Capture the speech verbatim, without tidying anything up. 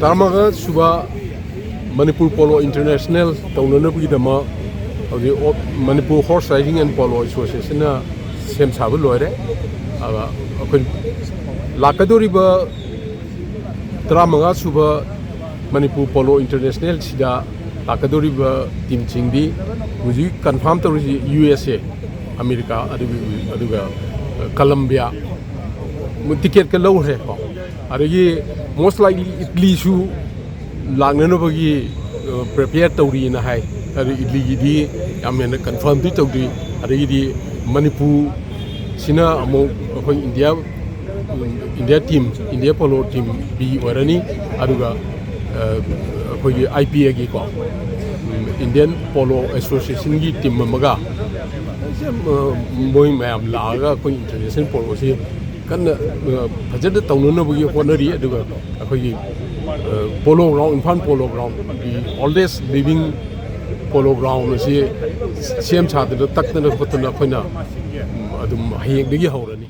ꯇꯔꯥꯃꯉꯥ ꯁꯨꯕ Manipur polo international ꯇꯧꯅꯅꯕꯒꯤꯗꯃꯛ ꯍꯧꯖꯤꯛ ꯑꯣ-, Manipur horse riding and polo ꯑꯦꯁꯣꯁꯤꯌꯦꯁꯟꯅ ꯁꯦꯝ ꯁꯥꯕ ꯂꯣꯏꯔꯦ꯫ ꯑꯗ ꯑꯩꯈꯣꯏ ꯂꯥꯛꯀꯗꯧꯔꯤꯕ ꯇꯔꯥꯃꯉꯥ ꯁꯨꯕ ꯃꯅꯤꯄꯨꯔ ꯄꯣꯂꯣ ꯏꯟꯇꯔꯅꯦꯁꯅꯦꯜꯁꯤꯗ ꯂꯥꯛꯀꯗꯧꯔꯤꯕ ꯇꯤꯝꯁꯤꯡꯗꯤ ꯍꯧꯖꯤꯛ ꯀꯟꯐꯥꯔꯝ ꯇꯧꯔꯤꯁꯤ ꯌꯨ ꯑꯦꯁ ꯑꯦ, ꯑꯃꯦꯔꯤꯀꯥ, ꯑꯗꯨꯒ, ꯑꯗꯨꯒ ꯀꯂꯝꯕꯤꯌꯥ ꯇꯤꯀꯦꯠꯀ ꯂꯧꯈ꯭ꯔꯦꯀꯣ꯫ ꯑꯗꯒꯤ most likely ꯏꯠꯂꯤꯁꯨ ꯂꯥꯛꯅꯅꯕꯒꯤ ꯄ꯭ꯔꯤꯄꯦꯌꯔ ꯇꯧꯔꯤꯅ ꯍꯥꯏ꯫ ꯑꯗꯨ ꯏꯠꯂꯤꯒꯤꯗꯤ ꯌꯥꯝ ꯍꯦꯟꯅ ꯀꯟꯐꯥꯔꯝꯗꯤ ꯇꯧꯗ꯭ꯔꯤ꯫ ꯑꯗꯒꯤꯗꯤ ꯃꯅꯤꯄꯨꯔꯁꯤꯅ ꯑꯃꯨꯛ ꯑꯩꯈꯣꯏ India, India team, India polo team B ꯑꯣꯏꯔꯅꯤ꯫ ꯑꯗꯨꯒ ꯑꯩꯈꯣꯏꯒꯤ ꯑꯥꯏ ꯄꯤ ꯑꯦꯒꯤꯀꯣ, ꯏꯟꯗꯤꯌꯥꯟ ꯄꯣꯂꯣ ꯑꯦꯁꯣꯁꯤꯌꯦꯁꯟꯒꯤ ꯇꯤꯝ ꯑꯃꯒ, ꯃꯣꯏ ꯃꯌꯥꯝ ꯂꯥꯛꯑꯒ ꯑꯩꯈꯣꯏ ꯏꯟꯇꯔꯅꯦꯁꯅꯦꯜ ꯄꯣꯂꯣꯁꯤ ꯀꯟꯅ ꯐꯖꯅ ꯇꯧꯅꯅꯕꯒꯤ ꯍꯣꯠꯅꯔꯤ꯫ ꯑꯗꯨꯒ ꯑꯩꯈꯣꯏꯒꯤ polo ground, Imphal polo ground, the oldest living polo ground ꯑꯁꯤ ꯁꯦꯝ ꯁꯥꯗꯅ, ꯇꯛꯇꯅ ꯈꯣꯠꯇꯅ ꯑꯩꯈꯣꯏꯅ ꯑꯗꯨꯝ ꯍꯌꯦꯡꯗꯒꯤ ꯍꯧꯔꯅꯤ꯫